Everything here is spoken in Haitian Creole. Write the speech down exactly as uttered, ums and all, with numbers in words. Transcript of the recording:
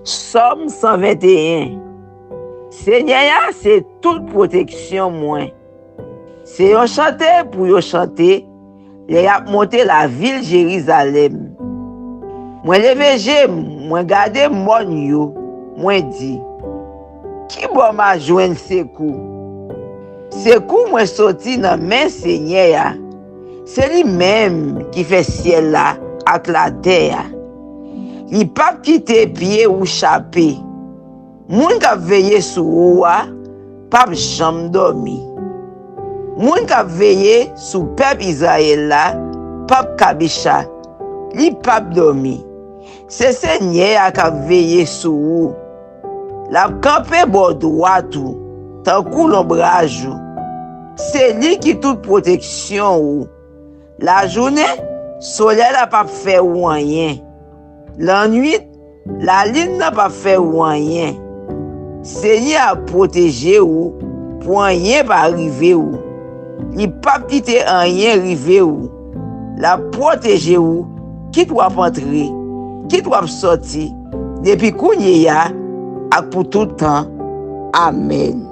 Sòm san venteyen. Senyè a se tout pwoteksyon mwen. Se yon chante pou yo chante lè y ap monte lavil Jerizalèm. Mwen leve je m, mwen gade mòn yo, mwen di, ki bò m a jwenn sekou? Sekou mwen soti nan men Senyè a. Se li menm ki fè syèl la ak latè a. Li p ap kite pye ou chape. Moun k ap veye sou ou a p ap janm dòmi. Moun k ap veye sou pèp Izrayèl la p ap kabicha, li p ap dòmi. Se Senyè a k ap veye sou ou. L ap kanpe bò dwat ou, tankou lonbraj ou. Se li ki tout pwoteksyon ou. Lajounen, solèy la p ap fè ou anyen. Lannwit, lalin nan p ap fè ou anyen. Senyè a ap pwoteje ou pou anyen pa rive ou. Li p ap kite anyen rive ou. L ap pwoteje ou, kit w ap antre, kit w ap sòti, depi kounye a ak pou tout tan. Amèn.